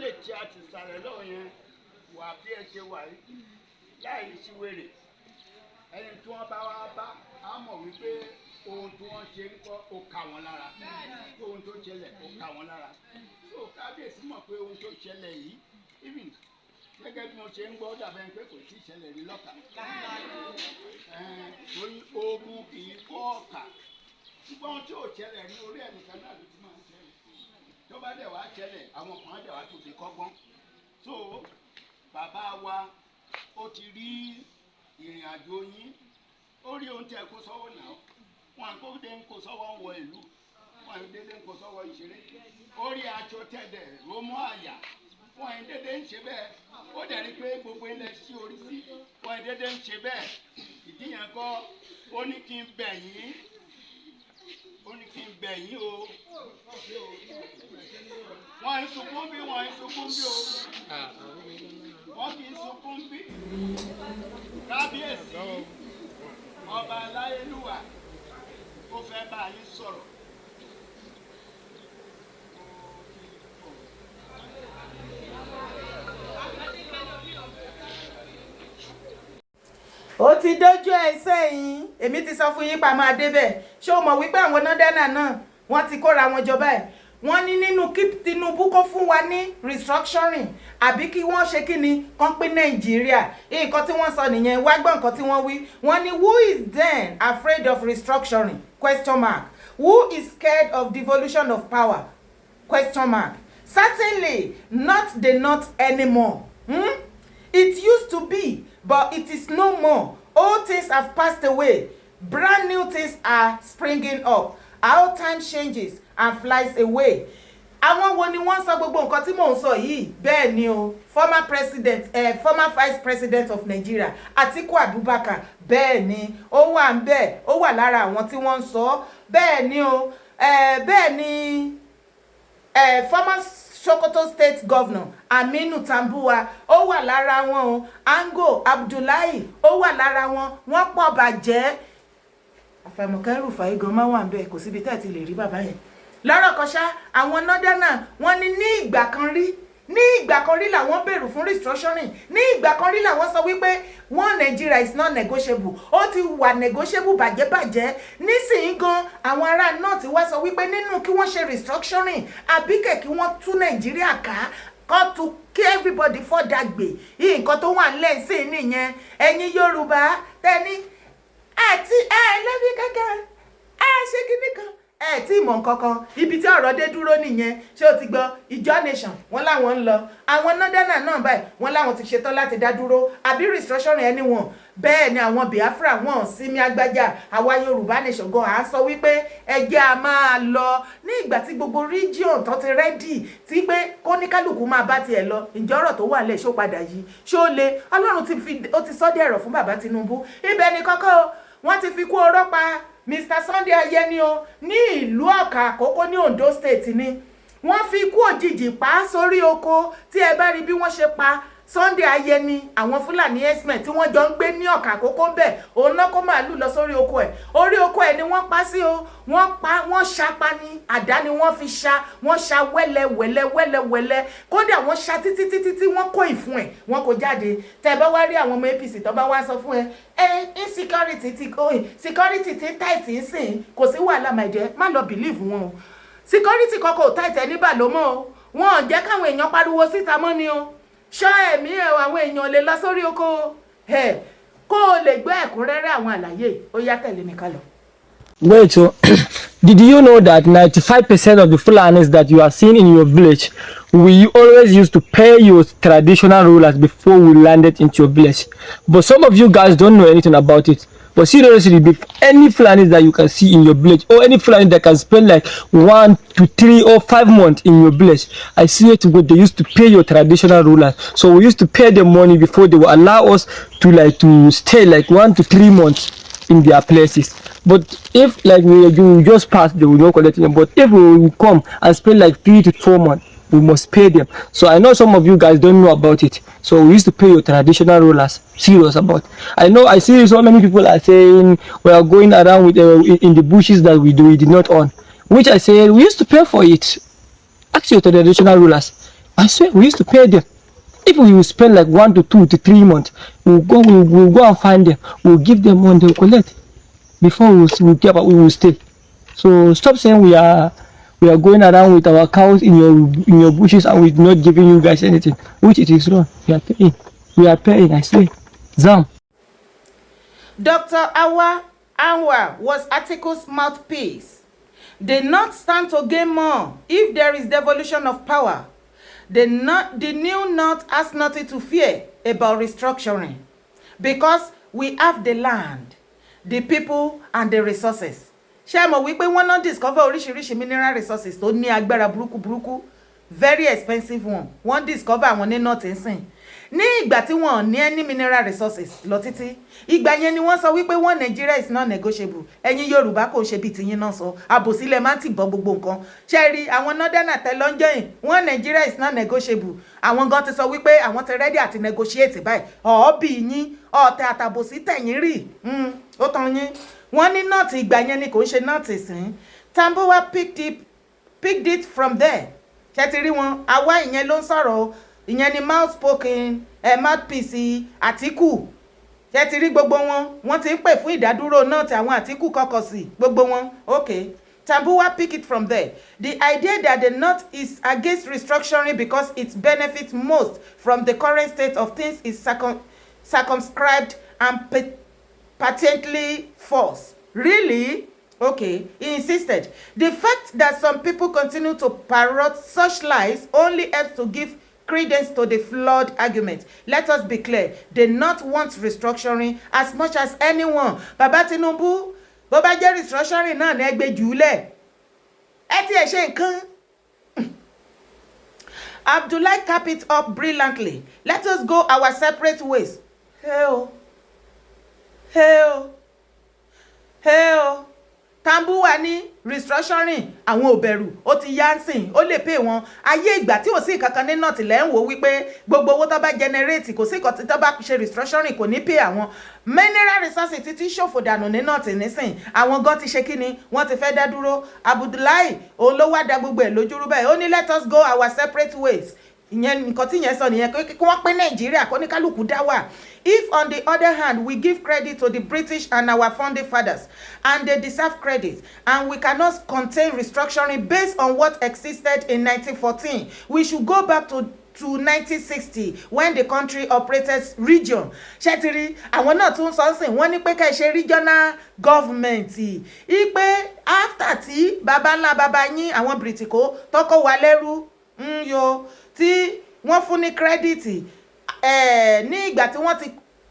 lè ti àtìsàlẹ̀ lọ́wọ́ yẹn wà bí ẹ ṣe wà yìí láì sí wèrè. Ẹni tí wọ́n bá wá bá á mọ̀ wípé ohun tí wọ́n ṣe ń kọ́ ó kà wọ́n lára, ohun tó ṣẹlẹ̀ ó kà wọ́n lára. So kábíyèsí mọ̀ pé ohun tó ṣẹlẹ̀ yìí, even gẹ́gẹ́ bí mo ṣe ń gbọ́, dàbẹ́ pé kò tí ì ṣẹlẹ̀ rí lọ́kà, torí ogun kì í kọ́ ọ̀kà. Ṣùgbọ́n ohun tí ò ṣẹlẹ̀ rí, orí ẹnìkan náà ló ti máa ń ṣẹlẹ̀. Tó bá dẹ̀ wá ṣẹlẹ̀, àwọn kan á dẹ̀ wá tó fi kọ́gbọ́n. So bàbá wa, ó ti rí ìrìn àjò yín, ó rí ohun tí ẹ kó sọ́wọ́ náà. Wọn kó dé ń kó sọ́wọ́ ń wọ ìlú, wọn dédé ń kó sọ́wọ́ ìṣeré. Ó rí aṣọ tẹ̀dẹ̀ ló mú àyà, wọn dédé ń ṣe bẹ́ẹ̀. Ó dẹ̀ rí pé gbogbo ilẹ̀ sí orí sí, wọn dédé ń ṣe bẹ́ẹ̀. Ìdí yẹn kọ́, ó ní kí n bẹ̀ yín, ó ní kí n bẹ̀ yín o. Wọ́n ń sunkún bí, wọ́n ń sunkún bí o, wọ́n kì í sunkún bí. Kábíyèsí ọba aláyélúwà, ó fẹ́ bá yín sọ̀rọ̀. Ó ti dójú ẹ sẹ́yìn. Èmi ti sọ fún yín pa máa débẹ̀. Ṣé o mọ̀ wípé àwọn northerner náà, wọ́n ti kóra wọn jọ báyìí? Wọ́n ní nínú kí Tinubu kó fún wa ní restructuring àbí kí wọ́n ṣe kí ni kán pín Nàìjíríà. Nǹkan tí wọ́n sọ nìyẹn. Wá gbọ́ nǹkan tí wọ́n wí. Wọ́n ní, "Who is then afraid of restructuring question mark? Who is scared of devolution of power question mark? Certainly not the North anymore. It used to be, but it is no more. Old things have passed away. Brand new things are springing up. How time changes and flies away." Àwọn wo ni wọ́n sọ gbogbo nǹkan tí mò ń sọ yìí? Bẹ́ẹ̀ ni o, former president, former vice president of Nigeria, Atiku Abubakar. Bẹ́ẹ̀ ni, ó wà ń bẹ́ẹ̀, ó wà lára àwọn tí wọ́n ń sọ. Bẹ́ẹ̀ ni o, bẹ́ẹ̀ ni former Sokoto State Governor Aminu Tambuwa, ó wà lára wọn o. Ango Abdullahi, ó wà lára wọn. Wọ́n pọ̀ bàjẹ́. Àfàìmọ̀kẹ́ Rúfàí gan máa wà ń bẹ́ẹ̀. Kò síbi tẹ́ ẹ̀ ti lè rí bàbá yẹn. Lọ́rọ̀ kan ṣá, àwọn northerner, wọ́n ní ní ìgbà kan rí, ní ìgbà kan rí làwọn bèrè fún restructuring. Ní ìgbà kan rí làwọn sọ wípé one Nigeria is not negotiable. Ó ti wà negotiable bàjẹ́bàjẹ́ nísìnyí gan. Àwọn ará North wá sọ wípé nínú kí wọ́n ṣe restructuring àbí kẹ̀ kí wọ́n tú Nàìjíríà ká, kọ́ tu kí everybody fọ́dàgbé. Nǹkan tó wà nílẹ̀ sí nìyẹn. Ẹ̀yin Yorùbá tẹ́ni àti ẹ lẹ́bí kankan, ẹ ṣe kinní kan, ẹ tí mọ̀ nǹkan kan. Ibi tí ọ̀rọ̀ dé dúró nìyẹn. Ṣé o ti gbọ́? Ijaw Nation, wọ́n láwọn ń lọ. Àwọn northerner náà báyìí, wọ́n láwọn ti ṣetán láti dá dúró àbí restructuring ẹni wọn. Bẹ́ẹ̀ ni àwọn Biafra, wọn sinmi agbájá. Àwa Yorùbá Nation gan, à ń sọ wípé ẹ jẹ́ a máa lọ ní ìgbà tí gbogbo region tó ti ready tí pé kóníkálùkù máa bá tiẹ̀ lọ. Ǹjẹ́ ọ̀rọ̀ tó wà lẹ̀ ṣó padà yìí, ṣó le? Ọlọ́run ti fi ó ti sọ́ dẹ̀rọ̀ fún bàbá Tinubu. Ibẹ̀ ni kọ́kọ́ wọ́n ti fi kú ọ̀rọ̀ pa Mr Sunday Ayẹni o, ní ìlú Ọ̀kà Àkókó ní Ondo State ni wọ́n fi ikú òjijì pa á sórí oko. Tí ẹ bá rí bí wọ́n ṣe pa Sunday Ayẹni, àwọn Fúlàní herdsmen tí wọ́n jọ ń gbé ní Ọ̀kà Àkókó ń bẹ̀, òun náà kó màálù lọ sórí oko ẹ̀. Orí oko ẹ̀ ni wọ́n pa sí o. Wọ́n pa, wọ́n ṣapa ní àdá ni wọ́n fi ṣá. Wọ́n ṣá wẹ́lẹ́ wẹ́lẹ́ wẹ́lẹ́ wẹ́lẹ́. Kódà wọ́n ṣá títí títí tí wọ́n kó ìfun ẹ̀, wọ́n kó jáde. Tẹ́ bá wá rí àwọn ọmọ APC tó bá wá sọ fún ẹ, ẹ insecurity ti security ti tight ń sìn, kò sí wàhálà. My dear, má lọ believe wọn o. Security kọ́kọ́ ò tight ẹ ní bàlómọ́ o. Wọn ò jẹ́ káwọn èèyàn pariwo síta mọ́ ni o. Ṣọ́ ẹ̀mí ẹ̀, àwọn èèyàn lè lọ sórí oko ẹ̀. Kó o lè gbọ́ ẹ̀kúnrẹ́rẹ́ àwọn àlàyé, ó yá, tẹ̀lé mi ká lọ. Wait, so did you know that 95% of the Fulanis that you are seeing in your village, we always used to pay your traditional rulers before we landed into your village? But some of you guys don't know anything about it. But seriously, if any Fulanis that you can see in your village, or any Fulani that can spend like 1 to 3 or 5 months in your village, I see it to God, they used to pay your traditional rulers. So we used to pay them money before they will allow us to like to stay like 1 to 3 months in their places. But if like we you just pass, they will not collect them. But if we will come and spend like 3 to 4 months, we must pay them. So I know some of you guys don't know about it. So we used to pay your traditional rulers. Serious about. I know I see so many people are saying we are going around with in the bushes that we did not own, which I say we used to pay for it. Ask your traditional rulers. I swear, we used to pay them. If we will spend like 1 to 2 to 3 months, we'll go and find them. We'll give them money, they'll collect. Before we will get we will stay. So stop saying we are going around with our cows in your bushes and we're not giving you guys anything, which it is wrong. We are paying. We are paying, I swear. Zam. Dr. Awa Anwar was Atiku's mouthpiece. They not stand to gain more if there is devolution of power. Not, the new North has nothing to fear about restructuring because we have the land, the people and the resources. Ṣé ẹ mọ̀ wípé wọ́n náà discover oríṣiríṣi mineral resources tó ní agbára burúkú burúkú, very expensive one? Wọ́n discover àwọn ní North nsìn. Ní ìgbà tí wọ́n ní any mineral resources lọ títí, ìgbà yẹn ni wọ́n sọ wípé one Nigeria is not negotiable. Ẹ̀yin Yorùbá, kò ṣe bíi tiyín náà sọ, àbòsílẹ̀ máa ń tì bọ́ gbogbo nǹkan. Ṣe rí àwọn northern tẹ́lọ́njọ́yìn, one Nigeria is not negotiable, àwọn gan ti sọ wípé àwọn ti ready àti negotiate báyìí. Ọ̀ọ́bì yín ọ̀tẹ̀ àtàbòsí tẹ̀yìn rí, ó tán yín. Wọ́n ní North ìgbà yẹn ni, kò ń ṣe North ìsín. Tambuwa picked it from there. Ṣe ti rí wọn? Àwa ìyẹn ló ń sọ̀rọ̀ o. Ìyẹn ni mouth spoken ẹ̀, mouthpiece Àtíkù. Ṣe ti rí gbogbo wọn? Wọ́n ti ń pè fún ìdádúró náà tí àwọn Àtíkù kọkọ̀ sí gbogbo wọn. Okay. Tambuwa pick it from there. The idea that the North is against restructuring because it benefits most from the current state of things is circumscribed and patently false. Really? Okay, he insisted. The fact that some people continue to parrot such lies only helps to give credence to the flawed argument. Let us be clear, the North wants restructuring as much as anyone. Baba Tinubu, bó bá jẹ́ restructuring náà ní ẹgbẹ́ jùlẹ̀. Ẹ tiẹ̀ ṣe nǹkan. Abdullahi cap it up brilliantly. Let us go our separate ways. Hey o. Hey o. Hey o. Tambuwa ní restructuring àwọn ò bẹ̀rù, ó ti yá sìn, ó lè pè wọ́n. Ayé ìgbà tí ò sí kankan ní North lẹ́ ń wò wípé gbogbo owó tó bá generate, kò sí nǹkan tó bá ṣe restructuring, kò ní pè àwọn. Mineral resources títí ṣòfò dànù ní North nísìn, àwọn gan ti ṣe kí ni, wọ́n ti fẹ́ dá dúró. Abdullahi òun ló wá da gbogbo ẹ̀ lójúrú báyìí. Ó ní let us go our separate ways. Ìyẹn nǹkan tí yẹn sọ nìyẹn, kí wọ́n pín Nàìjíríà, kó ní kálukú dá wà. If, on the other hand, we give credit to the British and our founding fathers, and they deserve credit, and we cannot contain restructuring based on what existed in 1914, we should go back to 1960 when the country operated region. Ṣé ti rí àwọn náà tún sọ sìn? Wọ́n ní pé ká ṣe regional government, ipe after tí baba ńlá baba yín, àwọn Bìrìtìkó tọkọ wa lẹ́rú ń yo, tí wọ́n fún ní credit ní ìgbà tí wọ́n ti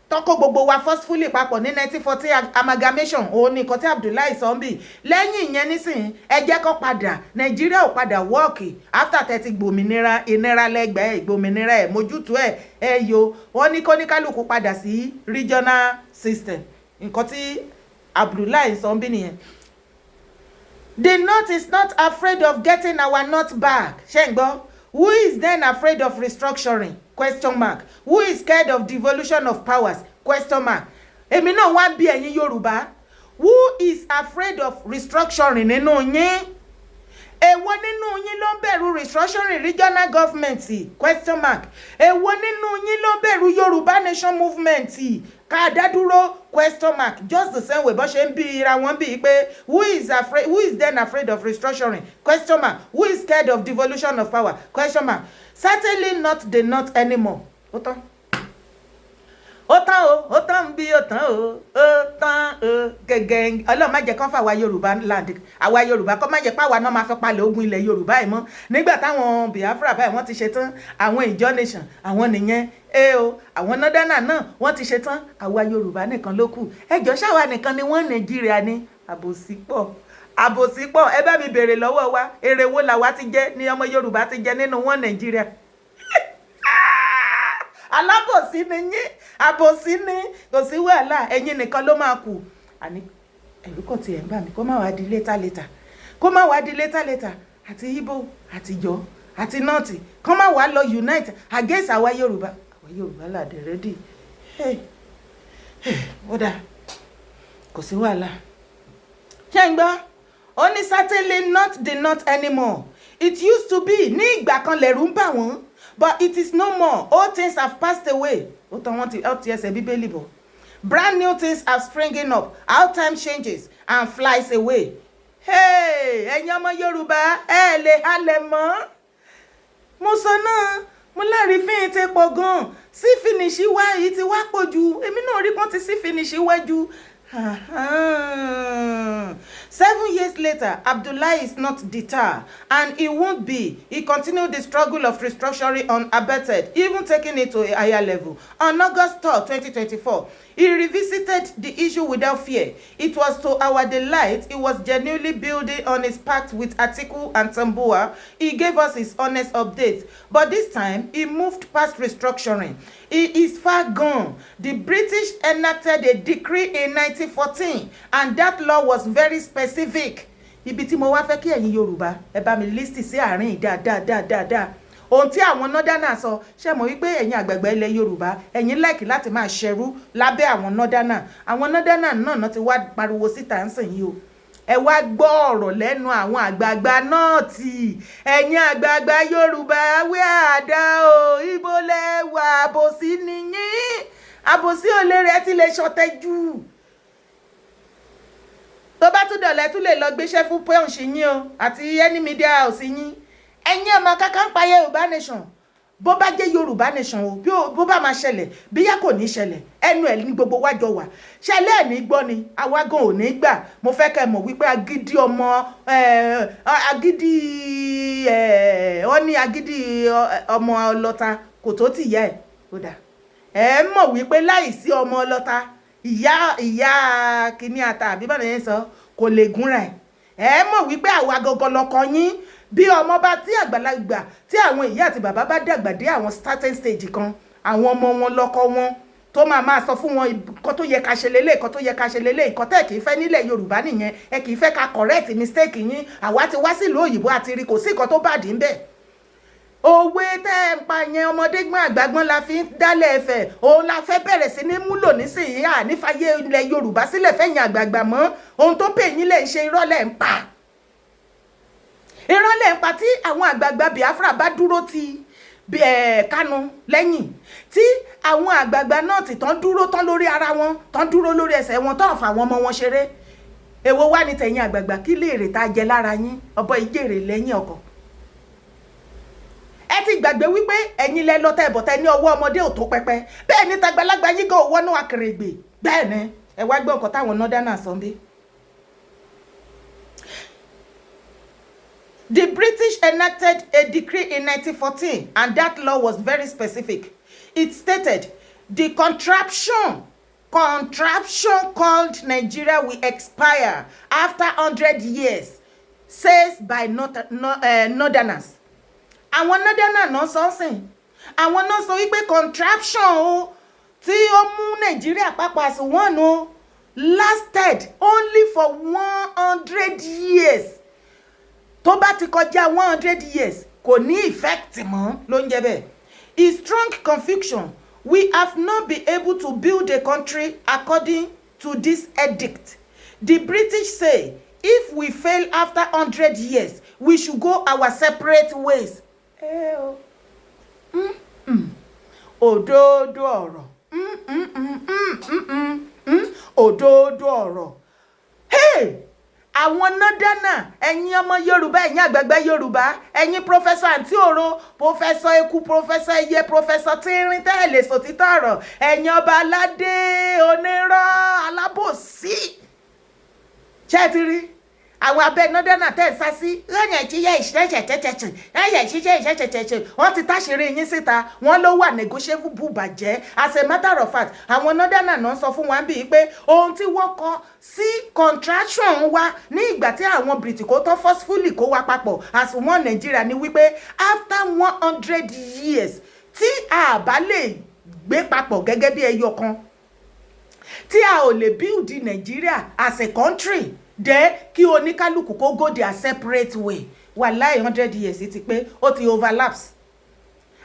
tọ́kọ̀ gbogbo wa forcefully papọ̀ ní 1914 amalgamation. Òun ni nǹkan tí Abdullahi sọ ń bì. Lẹ́yìn ìyẹn nísìnyí, ẹ jẹ́ kó padà. Nàìjíríà ò padà work after tẹ́tí gbòmìnira, ìnira lẹ́gbẹ̀ẹ́ ìgbòmìnira ẹ̀ mójútó ẹ̀ ẹ̀ yo. Wọ́n ní kó ní kálukú padà sí regional system. Nǹkan tí Abdullahi sọ ń bì nìyẹn. The North is not afraid of getting our North back. Ṣé ń gbọ́? Who is then afraid of restructuring? Question mark. Who is scared of devolution of powers? Question mark. Èmi náà wá bí ẹ̀yin Yorùbá. Who is afraid of restructuring nínú yín? Èwo nínú yín ló ń bẹ̀rù restructuring, regional government? Question mark. Èwo nínú yín ló ń bẹ̀rù Yorùbá nation movement, ká dá dúró? Question mark. Just the same way bó ṣe ń bí ra wọn bíi pé who is afraid, who is then afraid of restructuring? Question mark. Who is scared of devolution of power? Question mark. Certainly not the North anymore. Ó tán, ó tán o, ó tán bí, ó tán o, ó tán o gẹ́gẹ́. Ọlọ́run má jẹ́ kán fà wá Yorùbá land, àwa Yorùbá kọ́ má jẹ́ pàwa náà máa fẹ́ palẹ̀ ogun ilẹ̀ Yorùbá yìí mọ́. Nígbà táwọn Biafra báyìí wọ́n ti ṣe tán, àwọn Ìjọ nation àwọn nìyẹn ẹ o, àwọn northerner náà wọ́n ti ṣe tán, àwa Yorùbá nìkan ló kù. Ẹjọ́, ṣáwa nìkan ni wọ́n Nàìjíríà ní? Àbòsí pọ̀, àbòsí pọ̀. Ẹ bá mi béèrè lọ́wọ́ wa, èrè wo làwa ti jẹ ní ọmọ Yorùbá ti jẹ nínú wọn Nàìjíríà? Alábòsí ni yín, àbòsí ni. Kò sí wàhálà, ẹ̀yin nìkan ló máa kù. Àní ẹ̀rú kò tiẹ̀ ń bà mí, kó má wàá di later later, kó má wàá di later later, àti Ìgbò àti Ìjọ àti North kó má wàá lọ unite against àwa Yorùbá. Àwa Yorùbá làdé ready. Ó dáa, kò sí wàhálà. Ṣé ń gbọ́? Ó ní certainly not the North anymore. It used to be, ní ìgbà kan lẹ̀rù ń bà wọ́n. But it is no more. All things have passed away. Ó tán, wọ́n ti ó ti ẹsẹ̀ Bíbélì bọ̀. Brand new things are springing up. How time changes and flies away. Hey, ẹ̀yin ọmọ Yorùbá, ẹ lè halẹ̀ mọ́. Mo sọ náà, mo lárífín ti pọ̀ gan-an. Sí finish wá yìí ti wá pọ̀ jù. Èmi náà rí pọ́n ti sí finish wájú. 7 years later, Abdullahi is not deterred, and he won't be. He continued the struggle of restructuring unabated, even taking it to a higher level. On August 3rd, 2024, he revisited the issue without fear. It was to our delight, he was genuinely building on his pact with Atiku and Tambuwal. He gave us his honest update. But this time, he moved past restructuring. He is far gone. The British enacted a decree in 1914, and that law was very specific. Ibi tí mo wá fẹ́ kí ẹ̀yin Yorùbá ẹ bá mi listen sí àárín yìí dáadáa dáadáa, ohun tí àwọn northerner sọ. Ṣe mọ̀ wípé ẹ̀yin àgbààgbà ilẹ̀ Yorùbá, ẹ̀yin like láti máa ṣẹrú lábẹ́ àwọn northerner? Àwọn northerner náà ti wá pariwo síta ń sìn yìí o. Ẹ wá gbọ́ ọ̀rọ̀ lẹ́nu àwọn àgbààgbà náà tì. Ẹ̀yin àgbààgbà Yorùbá, wí àdá o, ibo lẹ wà? Àbòsí nìyí, àbòsí ò lè rẹ ti lè ṣọ̀tẹ̀ jù. Tó bá tún dọ̀lẹ́, tún lè lọ gbéṣẹ́ fún Punch yín o àti any media house yín. Ẹ̀yin ọmọ kankan ń pa Yorùbá Nation. Bó bá jẹ́ Yorùbá Nation o, bó bá máa ṣẹlẹ̀, bíyá kò ní ṣẹlẹ̀, ẹnu ẹ̀ ní gbogbo wájọ wà. Ṣẹlẹ̀ ẹ̀ ní gbọ́ ni, àwa gan ò ní gbà. Mo fẹ́ kẹ́ mọ̀ wípé agídí ọmọ, agídí, ọ ní agídí ọmọ ọlọ́ta kò tó tì yá ẹ̀. Ó dà, ẹ mọ̀ wípé láìsí ọmọ ọlọ́ta, ìyá ìyá kìíní ata àbí báwo ni sọ kò lè gúnra ẹ̀. Ẹ mọ̀ wípé àwa gangan lọkọ yín. Bí ọmọ bá tí àgbàlagbà, tí àwọn ìyá àti bàbá bá dàgbà dé àwọn starting stage kan, àwọn ọmọ wọn lọkọ wọn tó máa máa sọ fún wọn nǹkan tó yẹ ká ṣe lélẹ̀, nǹkan tó yẹ ká ṣe lélẹ̀. Nǹkan tẹ́ kì í fẹ́ nílẹ̀ Yorùbá nìyẹn. Ẹ kì í fẹ́ ká correct mistake yín. Àwa ti wá sílùú òyìnbó àti rí, kò sí nǹkan tó bàdí ń bẹ̀. Òwe tẹ́ ẹ ń pa yẹn, ọmọdé gbọ́n, àgbàgbọ́n la fi ń dálẹ̀ ẹ̀fẹ̀, òun la fẹ́ bẹ̀rẹ̀ sí ní múlò nísìnyí. À nífàyè ilẹ̀ Yorùbá sílẹ̀ fẹ̀yìn àgbààgbà mọ́. Ohun tó pè yín lẹ̀ ń ṣe, irọ́ lẹ̀ ń pa, irọ́ lẹ̀ ń pa. Tí àwọn àgbààgbà Biafra bá dúró ti Kánú lẹ́yìn, tí àwọn àgbààgbà náà ti tán dúró tán lórí ara wọn, tán dúró lórí ẹsẹ̀ wọn, tán fà àwọn ọmọ wọn ṣeré, èwo wá ní tẹ̀yìn àgbààgbà? Kí lè rè tá a jẹ lára yín? Ọbọ̀ ìjèrè lẹ́yìn ọkọ̀. Ẹ ti gbàgbé wípé ẹ̀yin lẹ lọ́tẹ̀ bọ̀tẹ́ ní ọwọ́ ọmọdé ò tó pẹpẹ, bẹ́ẹ̀ ni tàgbàlagbà yín gan òwò akèrègbè. Bẹ́ẹ̀ ni ẹ wá gbọ́ nǹkan táwọn northerners sọ bí. The British enacted a decree in 1914, and that law was very specific. It stated the contraption called Nigeria will expire after 100 years, says by northerners. Àwọn northerner náà sọ sìn, àwọn náà sọ wípé contraption o tí ó mú Nàìjíríà papọ̀ as one o lasted only for 100 years. Tó bá ti kọjá 100 years, kò ní effect mọ́ ló ń jẹ́ bẹ́ẹ̀. His strong conviction: we have not been able to build a country according to this edict. The British say if we fail after 100 years, we should go our separate ways. Ẹ o, òdodo ọ̀rọ̀, òdodo ọ̀rọ̀. Hey! Àwọn northerner, ẹ̀yin ọmọ Yorùbá, ẹ̀yin àgbààgbà Yorùbá, ẹ̀yin Professor àǹtí òro, Professor eku, Professor ẹyẹ, Professor tínrín tẹ́lẹ̀ sòtítọ́ ọ̀rọ̀, ẹ̀yin ọba aládé onírọ́ alábòsí, ṣé ẹ ti rí àwọn abẹ́ northerner tẹ́ ẹ̀ sá sí lẹ́yìn ìṣiṣẹ́ ìṣẹ́ṣẹ̀ṣẹ̀ṣẹ̀ lẹ́yìn ìṣiṣẹ́ ìṣẹ́ṣẹ̀ṣẹ̀? Wọ́n ti táṣìírí yín síta. Wọ́n ló wà negotiable bàjẹ́. As a matter of fact, àwọn northerner náà sọ fún wa bíi pé ohun tí wọ́n kọ sí contraction wa ní ìgbà tí àwọn British tó forcefully kó wa papọ̀ as one Nigeria ni wípé after 100 years, tí a bá lè gbé papọ̀ gẹ́gẹ́ bí ẹyọ kan, tí a ò lè build Nigeria as a country, then kí oníkálukú kó go their separate way. Wàláì, 100 years ti pé, ó ti overlaps.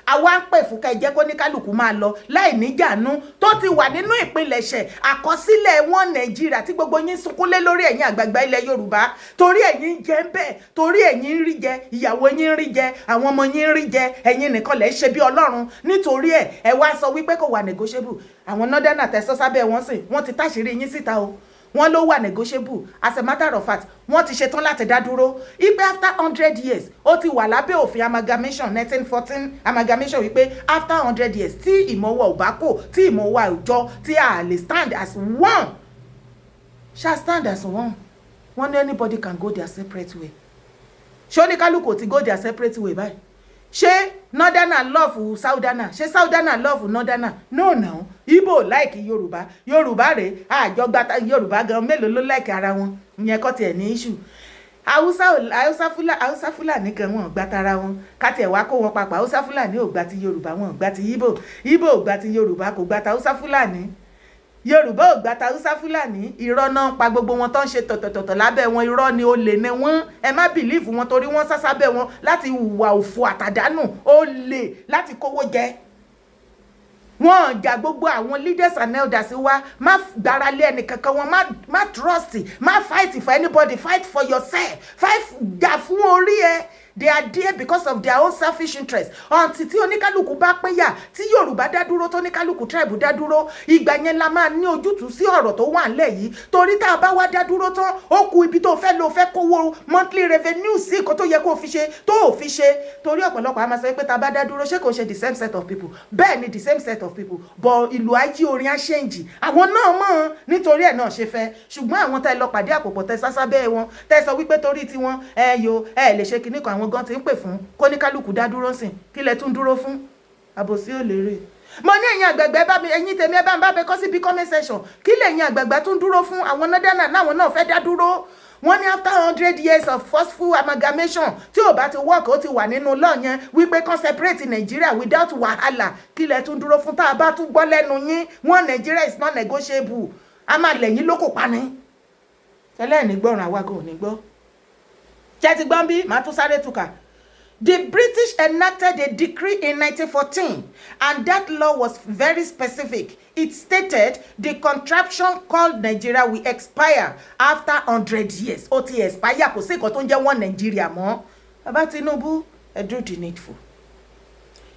Àwa ń pè fún kẹ́ jẹ́ kó ní kálukú máa lọ láì níjànú, tó ti wà nínú ìpilẹ̀ṣẹ̀ àkọsílẹ̀ wọn Nàìjíríà tí gbogbo yín sunkúnlé lórí. Ẹ̀yin àgbààgbà ilẹ̀ Yorùbá, torí ẹ̀yin ń jẹ ń bẹ̀, torí ẹ̀yin ń rí jẹ, ìyàwó yín ń rí jẹ, àwọn ọmọ yín ń rí jẹ, ẹ̀yin nìkan lẹ̀ ń ṣe bí Ọlọ́run. Nítorí ẹ̀, ẹ wá sọ wípé kò wà negotiable. Àwọn northern tẹ̀sán sábẹ́ wọn sìn, wọ́n ti táṣìírí yín síta o. Wọ́n ló wà negotiable. As a matter of fact, wọ́n ti ṣetán láti dá dúró, wípé after 100 years, ó ti wà lábẹ́ òfin amalgamation, 1914 amalgamation, wípé after 100 years, tí ìmọ̀wọ̀ ò bá kò, tí ìmọ̀wọ̀ àwùjọ tí a lè stand as one, shall stand as one. Wọ́n ní anybody can go their separate way. Ṣé oníkálukú ti go their separate way báyìí? Ṣé northerner love southerner? Ṣé southerner love northerner? No no. Igbo like Yorùbá, Yorùbá rèé àjọgbá Yorùbá gan, mélòó ló like ara wọn? Ìyẹn kọ́ tiẹ̀ ní issue. Haúsá, Haúsá, Haúsá, Fúlàní gan, wọn ò gbà tara wọn. Ká tiẹ̀ wá kó wọn papọ̀, Haúsá Fúlàní ò gbà ti Yorùbá, wọn ò gbà ti Igbo, Igbo ò gbà ti Yorùbá, kò gbà ti Haúsá Fúlàní, Yorùbá ò gbà ta Haúsá Fúlàní. Irọ́ náà ń pa gbogbo wọn tó ń ṣe tọ̀tọ̀tọ̀tọ̀ lábẹ́ wọn. Irọ́ ni, olè ni wọ́n. Ẹ má believe wọn, torí wọ́n sá sábẹ́ wọn láti hùwà òfò àtàdánù, olè, láti kówó jẹ. Wọn jà gbogbo àwọn leaders and elders wa. Má gbára lé ẹnìkankan wọn, má trust, má fight for anybody. Fight for yourself, fight, jà fún orí ẹ. They are there because of their own selfish interest. Until tí oníkálukú bá pínyà, tí Yorùbá dá dúró, tó oníkálukú tribe dá dúró, ìgbà yẹn la máa ní ojútùú sí ọ̀rọ̀ tó wà nílẹ̀ yìí. Torí tá a bá wá dá dúró tán, ó kù ibi tó fẹ́ lọ fẹ́ kówó monthly revenue sí, nǹkan tó yẹ kó fi ṣe tó ò fi ṣe. Torí ọ̀pọ̀lọpọ̀ a máa sọ pé tá a bá dá dúró, ṣé kò ṣe the same set of people? Bẹ́ẹ̀ ni, the same set of people, but ìlú ayé orin á change. Àwọn náà mọ̀, nítorí ẹ̀ náà ṣe fẹ́. Ṣùgbọ́n àwọn tẹ́ lọ pàdé àpòpọ̀, tẹ́ sásá bẹ́ẹ̀ wọn, tẹ́ sọ wípé torí tiwọn ẹ yo ẹ lè ṣe kinní kan, àwọn gan ti ń pè fún kóníkálukú dá dúró sìn. Kí lẹ tún dúró fún? Àbòsí ò lérè. Mo ní ẹ̀yin àgbẹ̀gbẹ̀ bá mi, ẹ̀yin tèmi, ẹ bá ń bá mi kọ́ síbi comment section. Kí lẹ̀yin àgbàgbà tún dúró fún? Àwọn northerner náà náà fẹ́ dá dúró. Wọ́n ní after 100 years of forceful amalgamation, tí ò bá ti work, ó ti wà nínú law yẹn wípé kan separate Nigeria without wàhálà. Kí lẹ tún dúró fún? Tá a bá tún gbọ́ lẹ́nu yín, one Nigeria is not negotiable, a máa lẹ̀yìn lóko pani tẹ́lẹ̀ ní gbọ́ràn. Àwa gan ò ní gbọ́. Ṣé ti gbọ́n bí? Màá tún sáré túkà. The British enacted a decree in 1914, and that law was very specific. It stated the contraption called Nigeria will expire after 100 years. Ó ti expire, kò sí nǹkan tó ń jẹ́ one Nigeria mọ́. Bàbá Tinubu, ẹ do the needful.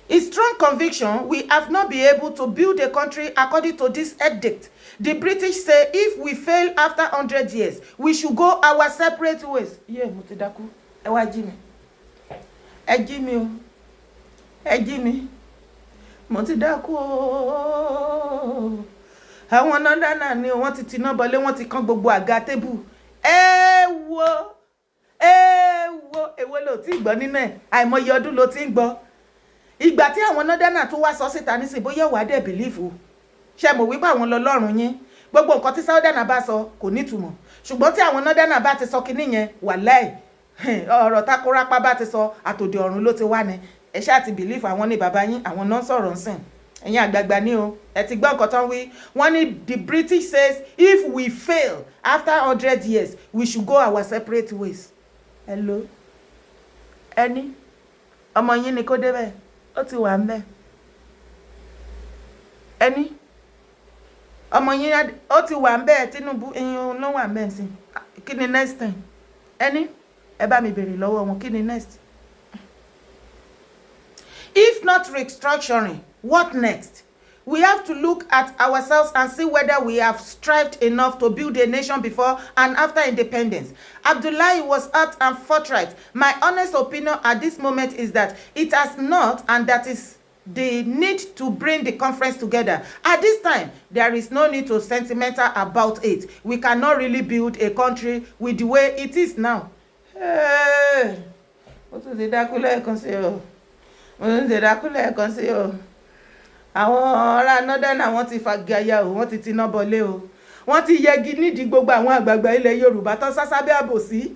It's strong conviction we have not been able to build a country according to this edict. The British say if we fail after 100 years, we should go our separate ways. Yeah, mo ti dákú. Ẹ wá jí mi. Ẹ jí mi o. Ẹ jí mi. Mo ti dákú o. Àwọn northerner ni wọ́n ti tiná bọlé, wọ́n ti kán gbogbo àga, table. Ẹ wo, ẹ wo, èwo ló ti gbọ́ nínú ẹ̀? Àìmọye ọdún ló ti ń gbọ́. Ìgbà tí àwọn northerner tó wá sọ síta nísìnyí, bóyá wàá dẹ̀ believe. Ṣe mọ̀ wípé àwọn lọ́lọ́run yín? Gbogbo nǹkan tí southerner bá sọ kò nítumọ̀, ṣùgbọ́n tí àwọn northerner bá ti sọ kinní yẹn, wàláì, ọ̀rọ̀ takorapa bá ti sọ, àtòdì ọ̀run ló ti wá ni. Ẹ ṣáà ti believe àwọn ní bàbá yín, àwọn náà sọ̀rọ̀ ńsìn. Ẹ̀yin àgbààgbà ní o, ẹ ti gbọ́ nǹkan tán wí. Wọ́n ní the British says if we fail after 100 years, we should go our separate ways. Hello, ẹni ọmọ yín ni kó débẹ̀, ó ti wà ń bẹ̀. Ẹni ọmọ yín ó ti wà ń bẹ̀. Tinubu, ẹ̀yin ló wà ń bẹ̀ sí. Kí ni next time? Ẹni ẹ bá mi béèrè lọ́wọ́ wọn, kí ni next? If not restructuring, what next? We have to look at ourselves and see whether we have strived enough to build a nation before and after independence. Abdullahi was out and forthright. My honest opinion at this moment is that it has not, and that is the need to bring the conference together. At this time, there is no need to sentimental about it. We cannot really build a country with the way it is now. Hey, mo tún ti dákú lẹ́ẹ̀kan sí o. Mo tún ti dákú lẹ́ẹ̀kan sí o. Àwọn ará northern, wọ́n ti fagaya o, wọ́n ti tiná bọlé o, wọ́n ti yẹgi nídìí gbogbo àwọn àgbààgbà ilẹ̀ Yorùbá tán sásábẹ́ àbòsí.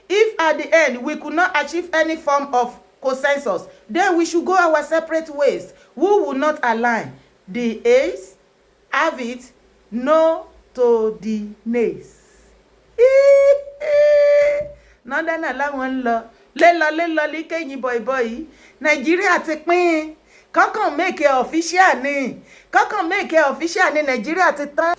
If at the end we could not achieve any form of consensus, then we should go our separate ways. Who will not align? The ayes have it, no to the nays. Northern láwọn ń lọ. Lélọ lélọ ní kéyìn bọ̀ìbọ̀ì. Nàìjíríà ti pín kọ́kàn, make it official ni, kọ́kàn make it official ni. Nàìjíríà ti tán.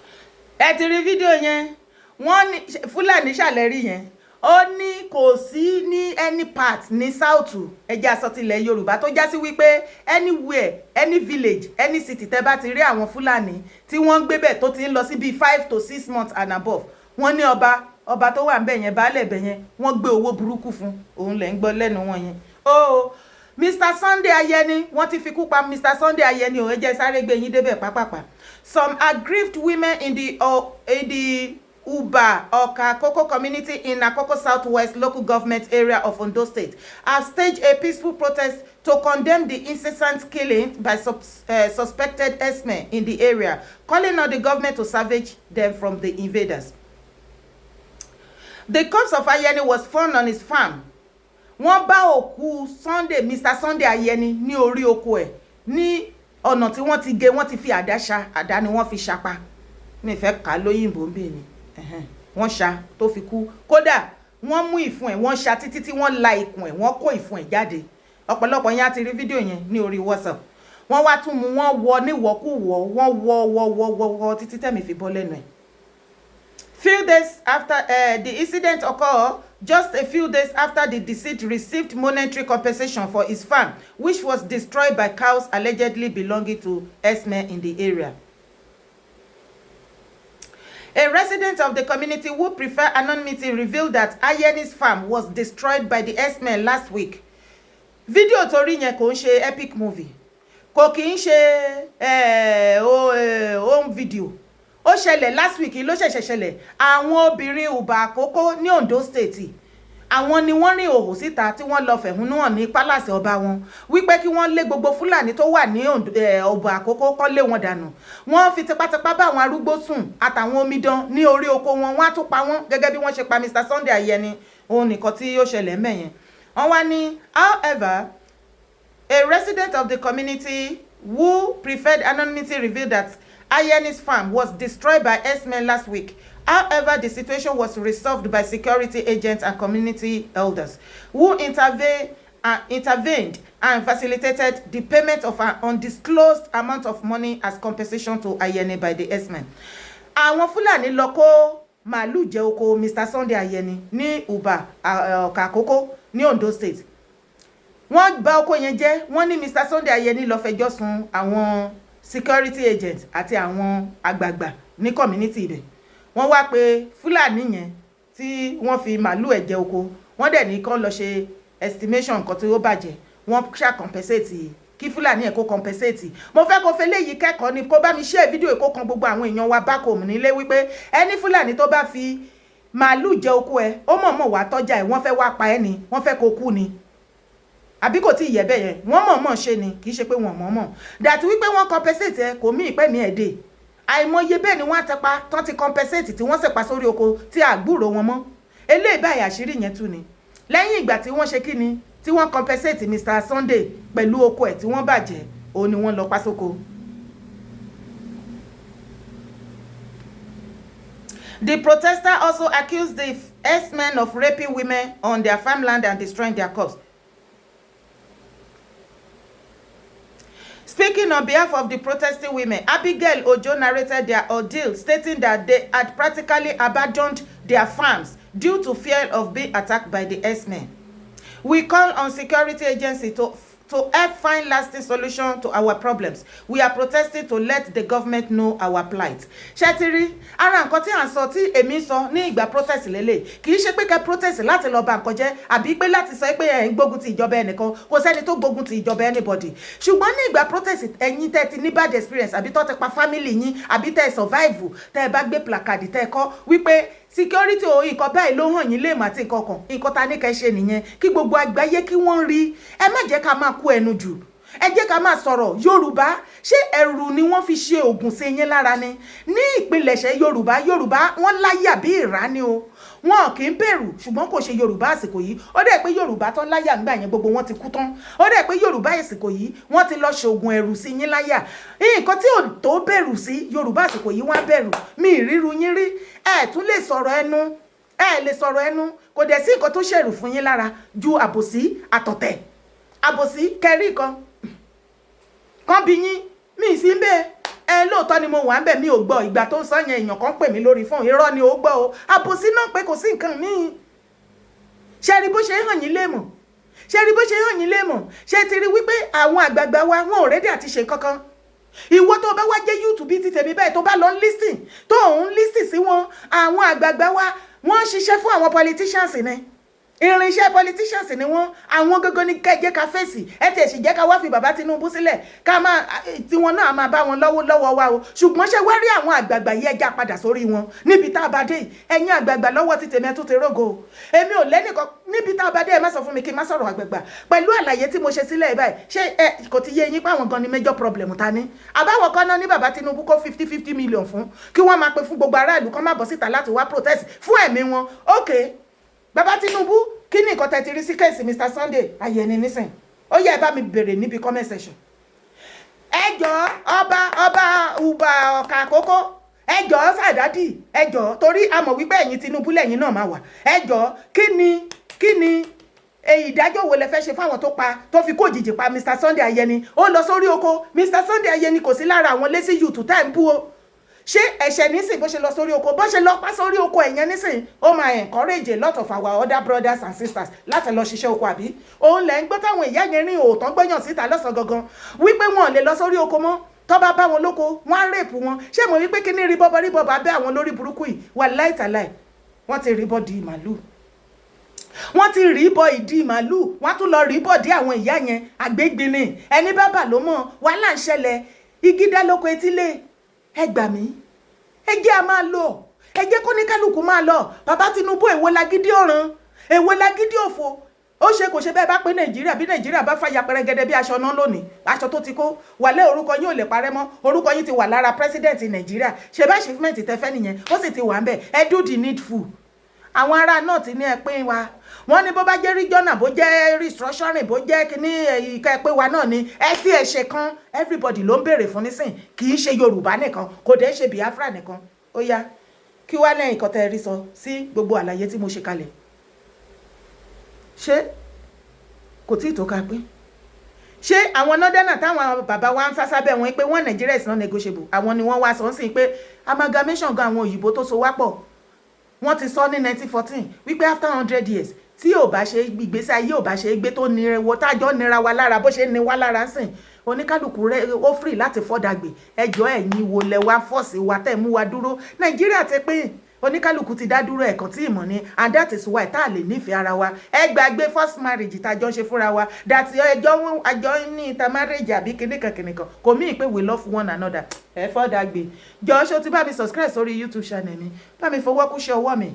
Ẹ ti rí fídíò yẹn. Wọ́n ní Fúlàní ṣàlẹ́rí yẹn, ó ní kò sí ní any part ní South. Ẹjẹ́ asọ̀tìlẹ̀ Yorùbá tó já sí wípé anywhere, any village, any city tẹ́ bá ti rí àwọn Fúlàní tí wọ́n ń gbé bẹ̀ tó ti ń lọ sí bíi 5 to 6 months and above, wọ́n ní ọba, ọba tó wà ń bẹ̀ yẹn, baálẹ̀ bẹ̀ yẹn, wọ́n gbé owó burúkú fún òun. Lẹ̀ ń gbọ́ lẹ́nu wọn yẹn o. Mr Sunday Ayeni, wọ́n ti fi kú pa Mr Sunday Ayeni o. Ẹ jẹ́ sáré gbé yín débẹ̀ pápápá. Some aggrieved women in the Uba Oka Akoko community in Akoko Southwest Local Government Area of Ondo State have staged a peaceful protest to condemn the incessant killing by suspected herdsmen in the area, calling on the government to salvage them from the invaders. The corpse of Ayeni was found on his farm. Wọ́n bá òkú Sunday, Mr Sunday Ayeni, ní orí oko ẹ̀, ní ọ̀nà tí wọ́n ti gé, wọ́n ti fi àdá ṣá, àdá ni wọ́n fi ṣapa. Mi fẹ́ kà á lóyìnbó ń bè ní. Wọ́n ṣá tó fi kú. Kódà wọ́n mú ìfun ẹ̀, wọ́n ṣá títí tí wọ́n la ikùn ẹ̀, wọ́n kó ìfun ẹ̀ jáde. Ọ̀pọ̀lọpọ̀ yẹn á ti rí fídíò yẹn ní orí WhatsApp. Wọ́n wá tún mú, wọ́n wọ níwọ̀kúwọ̀, wọ́n wọ wọ wọ wọ wọ títí tẹ̀mí fi bọ́ lẹ́nu ẹ̀. Few days after the incident occurred, just a few days after the deceased received monetary compensation for his farm, which was destroyed by cows allegedly belonging to herdsmen in the area. A resident of the community who prefer anonymity revealed that Ayeni's farm was destroyed by the herdsmen last week. Fídíò torí yẹn kò ń ṣe epic movie, kò kì í ṣe home video. Ó ṣẹlẹ̀ last week ló ṣẹ̀ṣẹ̀ ṣẹlẹ̀. Àwọn obìnrin Ùbà Àkókó ní Ondo State, àwọn ni wọ́n rìn òhò síta tí wọ́n lọ fẹ̀hónú hàn ní palace ọba wọn wípé kí wọ́n lé gbogbo Fúlàní tó wà ní Ọ̀bà Àkókó, kọ́ lé wọn dànù. Wọ́n fi tipátipá bá àwọn arúgbó sùn àtàwọn omidan ní orí oko wọn. Wọ́n á tún pa wọ́n gẹ́gẹ́ bí wọ́n ṣe pa Mr Sunday Ayeni. Òun nìkan tí ó ṣẹlẹ̀ mẹ́yẹn. Wọ́n wá ní, however, a resident of the community who preferred anonymity revealed that Ayeni's farm was destroyed by herdsmen last week. However, the situation was resolved by security agents and community elders who intervened and facilitated the payment of an undisclosed amount of money as compensation to Ayeni by the herdsmen. Àwọn Fúlàní lọ kó màálù jẹ oko Mr Sunday Ayeni ní Uba Ọ̀kà Àkókó ní Ondo State. Wọ́n bà oko yẹn jẹ́. Wọ́n ní Mr Sunday Ayeni lọ fẹjọ́ sùn àwọn security agent àti àwọn àgbààgbà ní community ibẹ̀. Wọ́n wá pé Fúlàní yẹn tí wọ́n fi màálù ẹ̀ jẹ oko. Wọ́n dẹ̀ ní kán lọ ṣe estimation nǹkan tí ó bàjẹ́. Wọ́n ṣá compensate, kí Fúlàní ẹ̀ kó compensate. Mo fẹ́ kó fẹ́ léyìí kẹ́kọ̀ọ́ ni, kó bá mi share fídíò, kó kan gbogbo àwọn èèyàn wa back home nílé wípé ẹni Fúlàní tó bá fi màálù jẹ oko ẹ, ó mọ̀ọ́mọ̀ wá tọ́jà ẹ̀, wọ́n fẹ́ wá pa ẹ́ ni, wọ́n fẹ́ kó kú ni, àbí kò tí ì yẹ bẹ́ẹ̀ yẹn. Wọ́n mọ̀ọ́mọ̀ ṣe ni, kì í ṣe pé wọ́n mọ̀ọ́mọ̀ dàtí wípé wọ́n compensate ẹ kò mí ìpẹ́ mi ẹ̀ dé. Àìmọye bẹ́ẹ̀ ni wọ́n á tẹpa tán ti compensate tí wọ́n sì pa sórí oko tí àgbúrò wọn mọ́. Eléyìí báyìí, àṣírí yẹn tú ni lẹ́yìn ìgbà tí wọ́n ṣe kí ni, tí wọ́n compensate Mr Sunday pẹ̀lú oko ẹ̀ tí wọ́n bàjẹ́, òun ni wọ́n lọ pa sóko. The protester also accused the herdsmen of raping women on their farmland and destroying their crops. Speaking on behalf of the protesting women, Abigail Ojo narrated their ordeal, stating that they had practically abandoned their farms due to fear of being attacked by the herdsmen. "We call on security agency to help find lasting solution to our problems. We are protesting to let the government know our plight." Ṣé ti rí ara nǹkan tí à ń sọ, tí èmi ń sọ ní ìgbà protest lélẹ̀? Kì í ṣe pé kẹ́ protest láti lọ bà nǹkan jẹ́, àbí pé láti sọ pé ẹ̀ ń gbógun ti ìjọba ẹnìkan. Kò sẹ́ni tó gbógun ti ìjọba anybody. Ṣùgbọ́n ní ìgbà protest, ẹ̀yin tẹ́ ti ní bad experience, àbí tó ti pa family yín, àbí tẹ́ survive, tẹ́ ẹ bá gbé placard, tẹ́ ẹ kọ́ wípé security o, nǹkan báyìí ló hàn yín léèmọ̀ àti nǹkan kan, nǹkan ta ní kẹ́ ṣe nìyẹn, kí gbogbo àgbáyé kí wọ́n rí. Ẹ má jẹ́ ká máa kú ẹnu jù, ẹ jẹ́ ká máa sọ̀rọ̀. Yorùbá, ṣé ẹ̀rù ni wọ́n fi ṣe oògùn sí yín lára ni? Ní ìpilẹ̀ṣẹ̀ Yorùbá, Yorùbá wọ́n láyà bí ìrá ni o. Wọn kì í bẹ̀rù, ṣùgbọ́n kò ṣe Yorùbá àsìkò yìí. Ó dẹ̀ pé Yorùbá tán láyà ńgbà yẹn, gbogbo wọn ti kú tán. Ó dẹ̀ pé Yorùbá àsìkò yìí, wọ́n ti lọ ṣoògùn ẹ̀rù sí yín láyà. Nǹkan tí ò tó bẹ̀rù sí, Yorùbá àsìkò yìí wọ́n á bẹ̀rù. Mi ìríru yín rí, ẹ̀ tún lè sọ̀rọ̀ ẹnu. Ẹ lè sọ̀rọ̀ ẹnu, kò dẹ̀ sí nǹkan tó ṣèrù fún yín lára ju àbòsí àtọ̀tẹ̀. Àbòsí kẹrí kan kan bí yín mi sí ń bẹ́ẹ̀. Ẹ lóòótọ́ ni mo wà ń bẹ̀, mi ò gbọ́. Ìgbà tó ń sọ yẹn, èèyàn kan pè mí lórí fóònù. Irọ́ ni ó gbọ́ o. Àbòsí náà pé kò sí nǹkan míì. Ṣe rí bó ṣe ń hàn yín léèmọ̀? Ṣe rí bó ṣe hàn yín léèmọ̀? Ṣe ti rí wípé àwọn àgbààgbà wa, wọn ò ready àti ṣe kankan? Ìwọ tó bá wá jẹ́ youth bíi ti tèmi bẹ́ẹ̀, tó bá lọ ń listen, tó ń listen sí wọn, àwọn àgbààgbà wa, wọ́n ń ṣiṣẹ́ fún àwọn politicians ni. Irinṣẹ́ politicians ni wọ́n. Àwọn gógó ní kẹjẹ ká fèsì. Ẹ tiẹ̀ sì jẹ́ ká wá fi bàbá Tinubu sílẹ̀, ká máa tiwọn náà máa bá wọn lọ́wọ́ lọ́wọ́ wa o. Ṣùgbọ́n ṣé wá rí àwọn àgbààgbà yìí, ẹja padà sórí wọn níbi tá a bá dé. Ẹ̀yin àgbààgbà, lọ́wọ́ ti tèmi, ẹ tún ti rógo. Èmi ò lẹ́nìkan níbi tá a bá dé. Ẹ má sọ fún mi kí n má sọ̀rọ̀ àgbààgbà. Pẹ̀lú àlàyé tí mo ṣe sílẹ̀ báyìí, ṣé ẹ kò ti yé yín pé àwọn gan ni major problem ta ní? Àbáwọn kan náà ní bàbá Tinubu kó 50-50 million fún kí wọ́n máa pe fún gbogbo aráàlú kán má bọ́ síta láti wá protest fún ẹ̀mí wọn. Okay, bàbá Tinubu, kí ni nǹkan tẹ́ ti rí sí case Mr Sunday Ayẹni nísìn? Ó yẹ ẹ bá mi bèrè níbi comment section. Ẹ jọ̀ọ́, ọba uba ọ̀kà àkókò, ẹ jọ̀ọ́, sàdádì, ẹ jọ̀ọ́, torí a mọ̀ wípé ẹ̀yin Tinubu lẹ́yìn náà máa wà. Ẹ jọ̀ọ́, kí ni ìdájọ́ wo lẹ fẹ́ ṣe fáwọn tó pa, tó fi kó òjijì pa Mr Sunday Ayẹni? Ó lọ sórí oko. Mr Sunday Ayẹni kò sí lára àwọn lazy youth tá ẹ̀ ń bú o. Ṣé ẹ̀ṣẹ̀ nísìn bó ṣe lọ sórí oko, bó ṣe lọ pa sórí oko ẹ̀yẹn nísìn, ó máa encourage a lot of our other brothers and sisters láti lọ ṣiṣẹ́ oko, àbí? Òun lẹ̀ ń gbọ́ táwọn ìyá yẹn rìn òòtán gbọ́yàn síta lọ́sàn gangan wípé wọn ò lè lọ sórí oko mọ́. Tó bá bá wọn lóko, wọn á rape wọn. Ṣé mo wípé kí ní rí bọ́bọ́ rí bọ́bọ́ abẹ́ àwọn lórí burúkú yìí wà láìtàláì? Wọ́n ti rí bọ́ di màlúù, wọ́n ti rí bọ ìdí màlúù, wọ́n tún lọ rí bọ̀ dí àwọn ìyá yẹn. Àgbégbin ni ẹni bábà ló mọ̀. Wàhálà ń ṣẹlẹ̀, igi dá lóko etílé. Ẹ gbà mí, ẹ jẹ́ a máa lọ, ẹ jẹ́ kó ní kálukú máa lọ. Bàbá Tinubu, èwo lagídí ọ̀ràn? Èwo lagídí òfò? Ó ṣe kò ṣe bẹ́ẹ̀ bá pé Nàìjíríà, bí Nàìjíríà bá fàyà pẹrẹgẹdẹ bí aṣọ náà lónìí, aṣọ tó ti kó wàlẹ́, orúkọ yín ò lè parẹ́ mọ́. Orúkọ yín ti wà lára president Nàìjíríà. Ṣe bá achievement tẹ fẹ́ nìyẹn, ó sì ti wà ń bẹ̀. Ẹ do the needful. Àwọn ará náà ti ní ẹ pín wa. Wọ́n ní bó bá jẹ́ regional, bó jẹ́ restructuring, bó jẹ́ kíní ìka, ẹ pé wa náà ni. Ẹ tí ẹ ṣe kan, everybody ló ń béèrè fún nísìn. Kì í ṣe Yorùbá nìkan, kò dé ṣe Biafra nìkan. Ó yá, kí wá lẹ́yìn kan tẹ́ ẹ rí sọ sí gbogbo àlàyé tí mo ṣe kalẹ̀? Ṣé kò tí ì tó ká pín? Ṣé àwọn nọ́dẹ́nà táwọn bàbá wa ń sá sábẹ́ wọn pé one Nigeria is not negotiable, àwọn ni wọ́n wá sọ ń sìn pé amalgamation gan, àwọn òyìnbó tó so wá pọ̀, wọ́n ti sọ ní 1914 wípé after 100 years, tí ò bá ṣe ìgbésí ayé, ò bá ṣe gbé tó nira wo tájọ́ nira wa lára bó ṣe ní wa lára ń sìn, oníkálukú rẹ ó free láti fọ́dàgbé. Ẹjọ́, ẹ̀yin wo lẹ wá force wa tẹ̀ mú wa dúró? Nàìjíríà ti pín, oníkálukú ti dá dúró. Ẹ̀kan tí ìmọ̀ ni, and that is why tá a lè nífẹ̀ẹ́ ara wa. Ẹ gbàgbé first marriage tá a jọ ń ṣe fúnra wa, that ẹjọ́ àjọ ní intermarriage àbí kìnìkan kìnìkan, kò mí pé we love one another. Ẹ fọ́dà gbé jọ. Ṣó ti bá mi subscribe sórí YouTube channel mi? Bá mi fọwọ́ kúṣẹ́ ọwọ́ mi,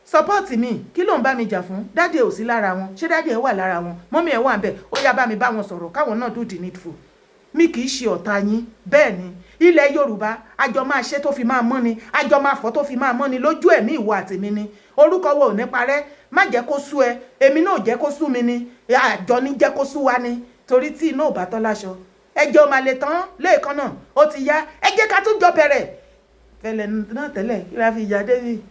support mi. Kí ló ń bá mi jà fún? Daddy ò sí lára wọn. Ṣé daddy ẹ wà lára wọn? Mummy ẹ wà ń bẹ̀. Ó yá, bá mi bá wọn sọ̀rọ̀ káwọn náà do the needful. Mi kì í ṣe ọ̀tá yín. Bẹ́ẹ̀ ni, ilẹ̀ Yorùbá, àjọ máa ṣe tó fi máa mọ́ ni, àjọ máa fọ́ tó fi máa mọ́ ni lójú ẹ̀mí ìwọ àtèmi ni. Orúkọ wo ò ní parẹ́. Má jẹ́ kó sú ẹ, èmi náà ò jẹ́ kó sú mi ni. Àjọ ní jẹ́ kó sú wa ni, torí tí iná ò bá tán láṣọ, ẹjọ́ máa lè tán lẹ́ẹ̀kan náà. Ó ti yá, ẹ jẹ́ ká tún jọ bẹ̀rẹ̀ fẹlẹ̀ náà tẹ́lẹ̀. Kí la fi yà débi?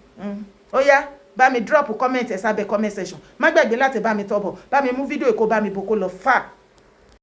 Ó yá, bá mi drop comment ẹ̀ sábẹ́ comment section. Má gbàgbé láti bá mi tọ́bọ̀, bá mi mú fídíò èkó, bá mi bò kó lọ fà.